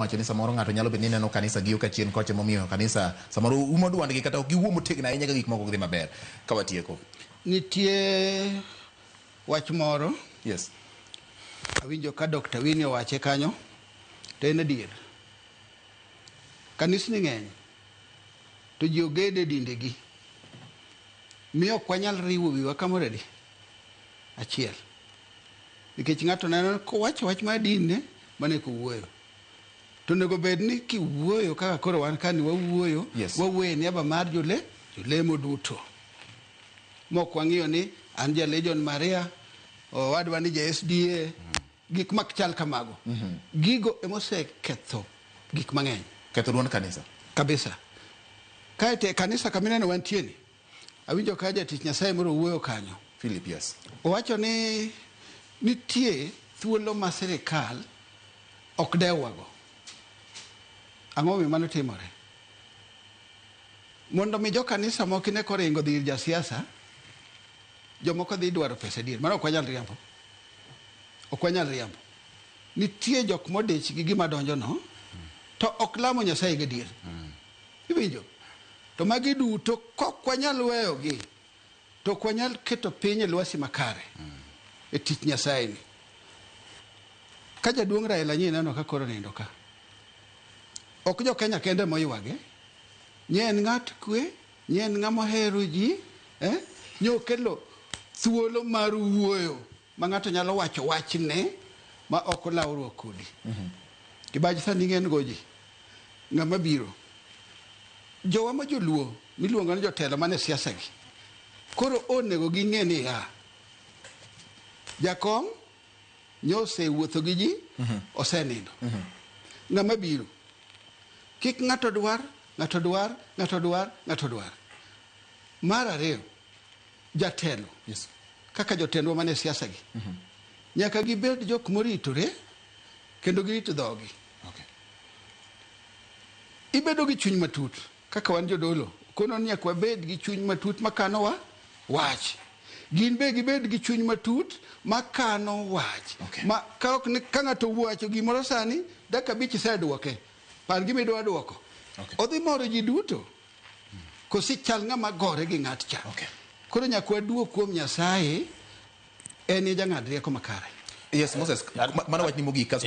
Wacho ni samoro ng'ato nyalo bet ni neno kanisa gi yo kachien kocha momiyo kanisa samoro umo dwondgi kata ok giwuo motegno ahinya ka gik moko ok dhi maber. Ka watieko. Nitie wach moro. Yes. Awinjo ka Dr. Winnie owache kanyo to en adier. Kanisni ng'eny to ji ogedo e dindegi. Miyo ok wanyal riwo wiwa kamoro adi? Achiel. Nikech ng'ato neno kowacho wach mar dinne mane kowuoyo. To onego bed ni kiwuoyo kaka koro wan kani wawuoyo, wawuoyo e niaba mar jole, jolemo duto. Mok wang'iyo ni an ja Legion Maria, owadwa ni ja SDA, gik mak chal kamago. Gigo emoseketho gik mang'eny. Ketho duond kanisa. Kabisa. Kaeto e kanisa kamineno wantie ni, awinjo ka jatich Nyasaye moro wuoyo kanyo. Philip, yes. Owacho ni nitie thuolo ma sirikal ok dewwago. Ang'o momiyo mano timore? Mondo mi jokanisa moko ine koringo dhi ir jasiasa, jomoko dhi dwaro pesa adier. Mano ok wanyal riambo. Ok wanyal riambo. Nitie jok modich gi gima donjono, to ok lamo Nyasaye gadier. Iwinjo? To magi duto kok wanyal weyogi, to ok wanyal keto piny e lwasi makare e tich Nyasaye ni. Ka jaduong' Raila nyi neno ka koro nindo ka. Ok jo Kenya kende moywage. Nye en ng'at kwe, nye en ng'ama ohero ji, eh? Nye okelo thuolo mar wuoyo ma ng'ato nyalo wacho wachne ma ok olawruok kodi. Kibaji sani ng'en go ji. Ng'ama biro. Jowa ma joluo miluongo ni jotelo mane siasa gi. Koro onego ging'e niya, jakom nyosewuotho gi ji, osenindo. Ng'ama biro. Kik ng'ato dwar, ng'ato dwar, ng'ato dwar, ng'ato dwar. Mar ariyo, jatelo. Kaka jotendwa mane siasa gi. Nyaka gibed jok moritore kendo girit dhogi. Ibedo gi chuny matut kaka wan jodolo. Kono ni nyaka wabed gi chuny matut makano wa wach. Gin be gibed gi chuny matut makano wach. Ma ka ok ni ka ng'ato owacho gimoro sani, dakika abich iseduoke. Par gima idwa duoko. Odhi moro ji duto. Kosi chal ng'ama gore gi ng'at cha. Koro nyaka waduog kuom Nyasaye, en e jang'ad rieko makare. Yes, Moses, mano wachni mogik kasto.